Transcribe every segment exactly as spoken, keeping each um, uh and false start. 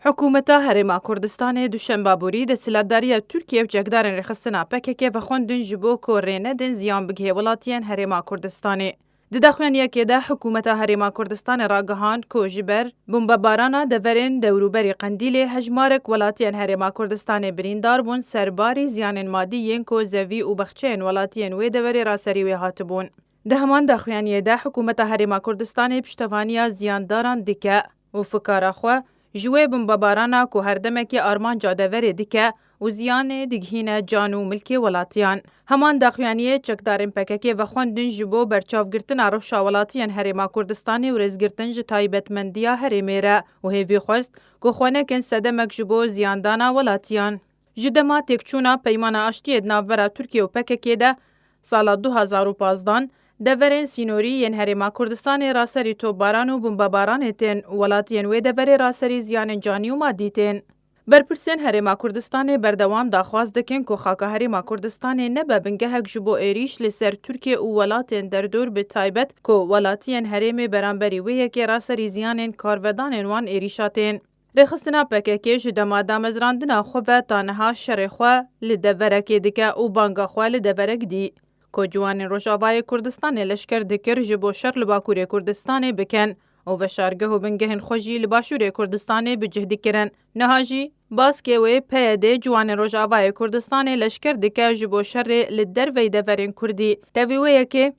Hikûmeta Herêma Kurdistanê duşemba borî desthilatdariya Tirkiye û çekdarên rêxistina P K K vexwendin ji bo ku rê nedin ziyan bigihê welatiyên Herêma Kurdistanê. Di daxuyaniyekê de hikûmeta Herêma Kurdistanê ragihand ku ji ber bombebarana deverên dewrûberî Qendîlê hejmarek welatiyên Herêma Kurdistanê birîndar bûn, serbarî ziyanên madî yên ku zevî û bexçeyên welatiyên wê deverê raserî wê hatibûn. Di heman daxuyaniyê de hikûmeta Herêma Kurdistanê piştevaniya ziyandaran dike û fikara xwe ji wê bombebarana ku her demekê armanca deverê dike û ziyanê digihîne can û milkê welatiyan. Heman daxuyaniyê çekdarên P K K vexwendin ji bo berçavgirtina rewşa welatiyên Herêma Kurdistanê û rêzgirtin ji taybetmendiya herêmê re û hêvî xwest ku xwe nekin sedemek ji bo ziyandana welatiyan. Ji dema têkçûna Peymana Aştiyê di navbera Tirkiye û P K K de sala du hazar û pazdan, deverên sînorî yên Herêma Kurdistanê raserî topbaran û bombebaranê tên û welatiyên wê deverê raserî ziyanên canî û madî tên. Berpirsên Herêma Kurdistanê berdewam daxwaz dikin ku xaka Herêma Kurdistanê nebe bingehek ji bo êrîş li ser Tirkiye û welatên derdor, bi taybet ku welatiyên herêmê beramberî wê yekê raserî ziyanên karvedanên wan êrîşa tên. Rêxistina P K K ji dema damezrandina xwe ve ta niha şerê xwe li deverekê dike û banga xwe li deverek dî ku ciwanên Rojavayê Kurdistanê leşker dikir ji bo şer li Bakurê Kurdistanê bikin û veşargeh û bingehên xwe jî li Başûrê Kurdistanê bi cih dikirin. Niha jî baskê wê P Y D ciwanên Rojavayê Kurdistanê leşker dike ji bo şerê li derveyî deverên Kurdî. Tevî wê yekê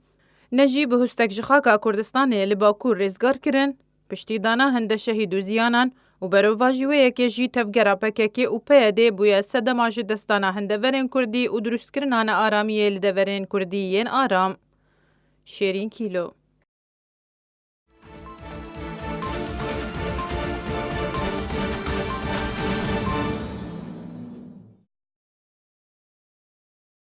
ne jî bi hustek ji xaka Kurdistanê li Bakur rêzgar kirin, piştî dana hinde şehîd û ziyanan û berovajî wê yekê jî tevgera P K K û P Y D bûye sedema ji destdana hinde verên Kurdî û dirustkirina nearamiyê li deverên Kurdî yên aram. Şêrîn Kîlo.